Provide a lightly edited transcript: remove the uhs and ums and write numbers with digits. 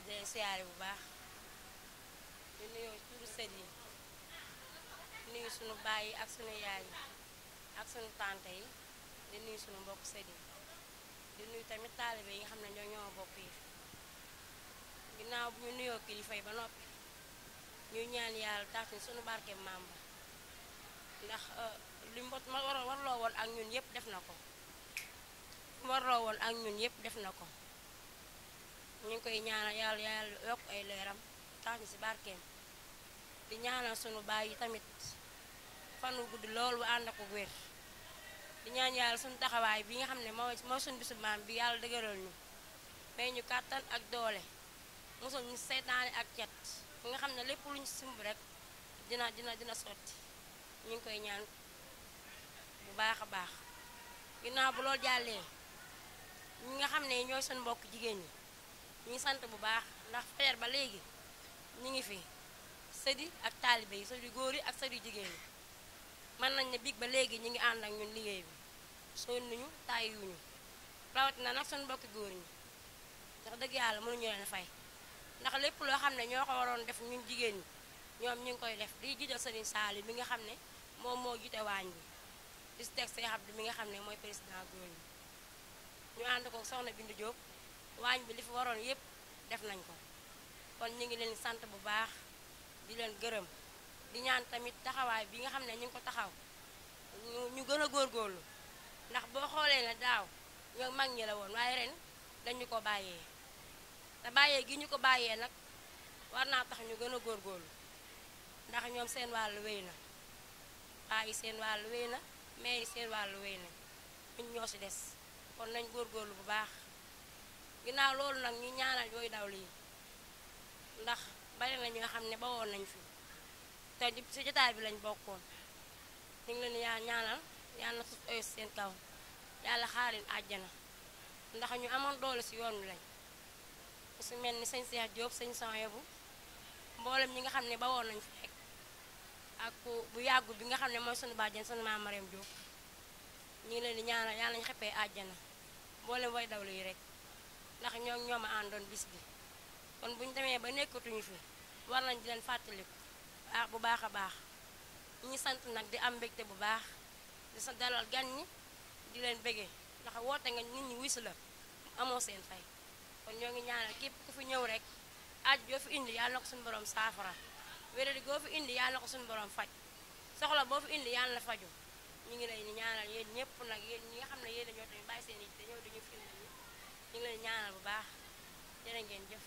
di leen siyaare bu baax di nuyu turu sët yi di nuyu sunu baay yi ak sunu yaay yi ak sunu tante yi di nuyu sunu mbokk sët yi di nuyu tamit taalibe yi nga xam ne ñoo bokk yi ginnaaw bu ñu nuyoo kilifa yi ba noppi ñuy ñaan yàlla tax ni sunu barke maam ba ndax li ma warloo woon ak ñun yëpp def na ko warloo woon ak ñun yëpp def na ko ñu ngi koy ñaanal yàlla yokk ay leeram tax ni si barkeem di ñaanal sunu baay yi tamit fanu gudd loolu ànd ak wér di ñaan yàlla sunu taxawaay bi nga xam ne moo sunu bisu maam bi yàlla dëgëral ñu may ñu kàttan ak doole mosul ñu seytaane ak cet fi nga xam ne lépp lu ñu sumb rek dina sotti ñu ngi koy ñaan bu baax a baax ginnaaw bu loolu jàllee ñi nga xam ne ñooy sunu mbokk jigéen ñi ñu ngi sant bu baax ndax fajar ba léegi ñu ngi fi sëdi ak taalibe yi sëdi góor yi ak sëdi jigéen ñi mën nañ ne biig ba léegi ñu ngi ànd ak ñun liggéey bi sonnuñu tàyyiwuñu rawatina nag sunu mbokki góor ñi ndax dëgg yàlla mënuñu leen fay ndax lépp loo xam ne ñoo ko waroon def ñun jigéen ñi ñoom ñu ngi koy def di jiital Serigne Saliou mi nga xam ne moom moo jiite waañ bi di si teg Cheikh Abdou mi nga xam ne mooy président góor ñi ñu ànd ko soxna Bindu Diop waañ bi li fi waroon yépp def nañ ko kon ñu ngi leen sant bu baax di leen gërëm di ñaan tamit taxawaay bi nga xam ne ñu ngi ko taxaw ñu gën a góorgóorlu ndax boo xoolee ne daaw ñoo mag ñi la woon waaye ren dañu ko bàyyee te bàyyee gi ñu ko bàyyee nag war naa tax ñu gën a góorgóorlu ndax ñoom seen wàllu wéy na paa yi seen wàllu wéy na mais yi seen wàllu wéy na ñun ñoo ci des kon nañ góorgóorlu bu baax ginnaaw loolu nag ñu ñaanal yooyu daw lii ndax bari na ñi nga xam ne bawoon nañ fi te ci jotaay bi lañ bokkoon ñu ngi leen ñaanal yàlla na suuf oyof seen kaw yàlla xaarin àjjana ndax ñu amoon doole ci yoon wi lañ ku ci mel ni sëñ Cheikh Diop sëñ Soyebu mboolem ñi nga xam ne bawoon nañ fi rek ak bu yàggu bi nga xam ne mooy sunu bàjjen sunu maam Mariam Diop ñu ngi leen di ñaanal yàlla nañu xeppee àjjana mboolem way dawlu yi rek ndax ñoo ma àndoon bis bi kon bu ñu demee ba nekkatuñu fi war nañ di leen fàttaliku bu baax a baax ñu sant nag di am mbégte bu baax di sa dalal gan ñi di leen bëggee ndax woote nga nit ñi wisu la amoo seen fay kon ñoo ngi ñaanal képp ku fi ñëw rek aaj joo fi indi yàlla na ko suñu borom saafara wéradi goo fi indi yàlla na ko suñu borom faj soxla boo fi indi yàlla na faju ñu ngi lay ñaanal yéen ñëpp nag yéen ñi nga xam ne yéen a ñoo tamit bàyyi seen yi te ñëw dañu fi ñu ngi leen ñaanal bu baax jërë ngeen jëf